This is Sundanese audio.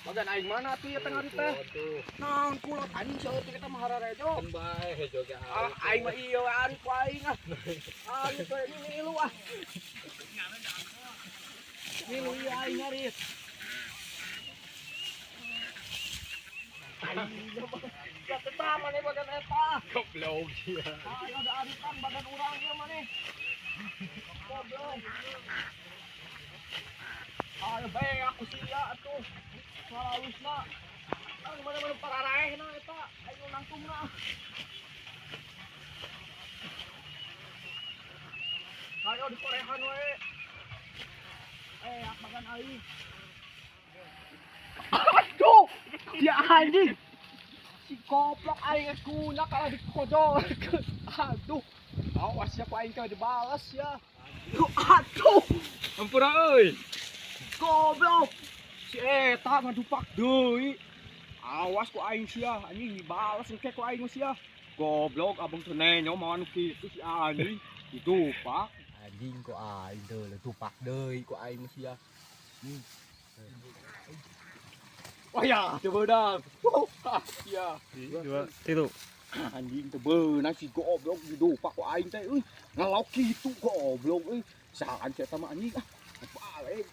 Bagan aing mana tuh ya tengah teh? Naon kulot anjing seueuh kita mah hararejo. Kan bae hejo ge. Ah, aing mah ieu we ari ku aing ah. Ari teh milu ah. Milu ieu aing ngarit. Aing ya tetap maneh bagan eta. Goblok ya. Ayo ada aritan bagan urang ieu maneh. Goblok. Ayo bae aku sia atuh. Salalusna. Ang mana-mana pararaehna eta, ayo nangtungna. Ayo dikorehan we. Eh, bagan aing. Aduh, dia anjing. Si goblok aing geus guna kalah dikojol. Aduh. Awas ya ku aing teh dibalas ya. Aduh, Ampura euy. Goblok. Si eta ngadupak deui. Awas ku aing sia, anjing dibalas engke ku aing sia. Goblok abang teu nenyo mah anu kitu si anjing. Didupak. Anjing ku aing teu dupak deui ku aing sia. Oh ya, teu beunang. Ya. 2, 3. Anjing teu beunang si goblok didupak ku aing teh euy. Ngalok kitu goblok euy. Sahan si eta mah anjing ah. Balik.